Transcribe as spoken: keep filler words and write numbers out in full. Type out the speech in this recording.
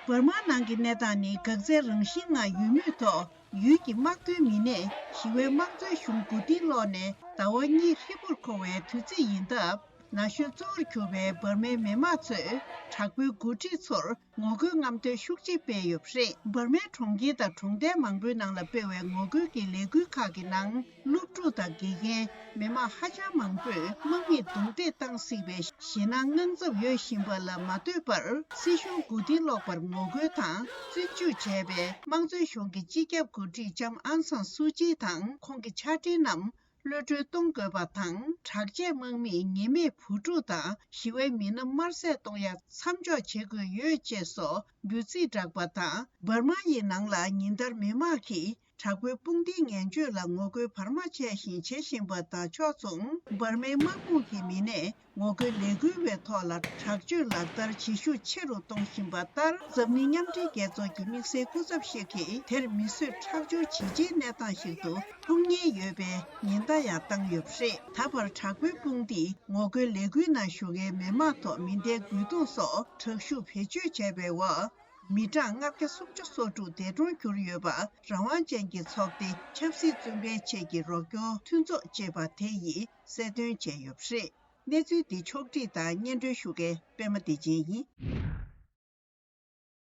འབར་མ་ནང་གི་གནས་སྟངས་ནི་འགག་རྩའི་རང་བཞིན་ངང་ཡོད་མུས་ཐོག་ཡུལ་གྱི་དམག་དོན་མི་སྣས་ཞི་བའི་དམངས་གཙོའི་གཞུང་མགོ་རྟིང་སློག་ནས་ཟླ་བ་གཉིས་ཧྲིལ་པོར་འཁོར་བའི་དུས་ཚིགས་ཡིན་སྟབས། ན་གཞོན་གཙོ་བོར་གྱུར་པའི་འབར་མའི་མི་དམངས་ཚོས་དྲག་པོའི་འགོ་ཁྲིད་ཚོར་ངོ་རྒོལ་རྔམ་སྟོན་ཤུགས་ཆེ་སྤེལ་ཡོད་པ་རེད། འབར་མའི་གྲོང་ཁྱེར་དང་གྲོང་རྡལ་མང་པོའི་ནང་ལ་སྤེལ་བའི་ངོ་རྒོལ་གྱི་ལས་འགུལ་ཁག་གི་ནང་སློབ་ཕྲུག་དང་དགེ་རྒན། མི་མང་ཧ་ཅང་མང་པོས་དམག་མིས་རྡུང་རྡེག་བཏང་སྲིད་པའི་ཞེད་སྣང་དངངས་འཚབ་ཡོད་བཞིན་པ་ལ་མ་ལྟོས་པར། སྲིད་གཞུང་མགོ་རྟིང་སློག་པར་ངོ་རྒོལ་དང་བཙོན་འཇུག་བྱས་པའི་དམངས་གཙོའི་གཞུང་གི་སྤྱི་ཁྱབ་འགོ་ཁྲིད་ལྕམ་ཨང་སང་སུའུ་ཅི་དང་ཁོང་གི་ཕྱག་སྦྲེལ་རྣམས་གློད་གྲོལ་གཏོང་དགོས་པ་དང་། དྲག་ཆས་དམག་མིས་ཉེས་མེད་བུ་ཕྲུག་དང་ཞི་བའི་མི་སྣ་དམར་གསོད་གཏོང་ཡ་མཚམས་འཇོག་བྱེད་དགོས་ཡོད་ཅེས་སོགས་འབོད་ཚིག་བསྒྲགས་པ་དང་། འབར་མ་ཡི་ནང་ལ་ཉིན་ལྟར་མི་མང་གིས་དྲག་པོའི་དཔུང་སྡེའི་ངན་སྤྱོད་ལ་ངོ་རྒོལ་བར་མ་ཆད་བཞིན་བྱེད་བཞིན་པ་དང་ཕྱོགས་མཚུངས། འབར་མའི་དམག་དཔུང་གི་མི་སྣས་ངོ་རྒོལ་ལས་འགུལ་བའི་ཐོག་ལ་དྲག་སྤྱོད་ལག་བསྟར་བྱེད་ཤུགས་ཆེ་རུ་གཏོང་བཞིན་པ་ལྟར། འཛམ་གླིང་མཉམ་འབྲེལ་རྒྱལ་ཚོགས་ཀྱི་དམིགས་བསལ་སྐུ་ཚབ་ཞིག་གིས་དེར་མི་གསོད་ཁྲག་སྦྱོར་ཇི་ཆེའི་གནས་སྟངས་ཤིག་ཏུ་ལྷུང་ཉེན་ཡོད་པའི་ཉེན་བརྡ་ཡང་བཏང་ཡོད་པ་རེད། ད་བར་དྲག་པོའི་དཔུང་སྡེས་ངོ་རྒོལ་ལས་འགུལ་ནང་ཞུགས་མཁན་མི་མང་ཐོག་མེ་མདའི་རྒོལ་རྡུང་སོགས་དྲག་ཤུགས་བེད་སྤྱོད་བྱས་པའི་འོག་མི་གྲངས་ལྔ་བརྒྱ་སུམ་ཅུ་སོ་དྲུག་འདས་གྲོངས་གྱུར་ཡོད་པ། རང་དབང་ཅན་གྱི་ཚོགས་སྡེ་ཆབ་སྲིད་བཙོན་པའི་ཆེད་ཀྱི་རོགས་སྐྱོར་མཐུན་ཚོགས་ཅེས་པ་དེ་ཡིས་གསལ་སྟོན་བྱས་ཡོད་པ་རེད། གནས་ཚུལ་འདི་ཕྱོགས་བསྒྲིགས་དང་སྙན་སྒྲོན་ཞུ་མཁན་པད་མ་བདེ་ཆེན་ཡིན།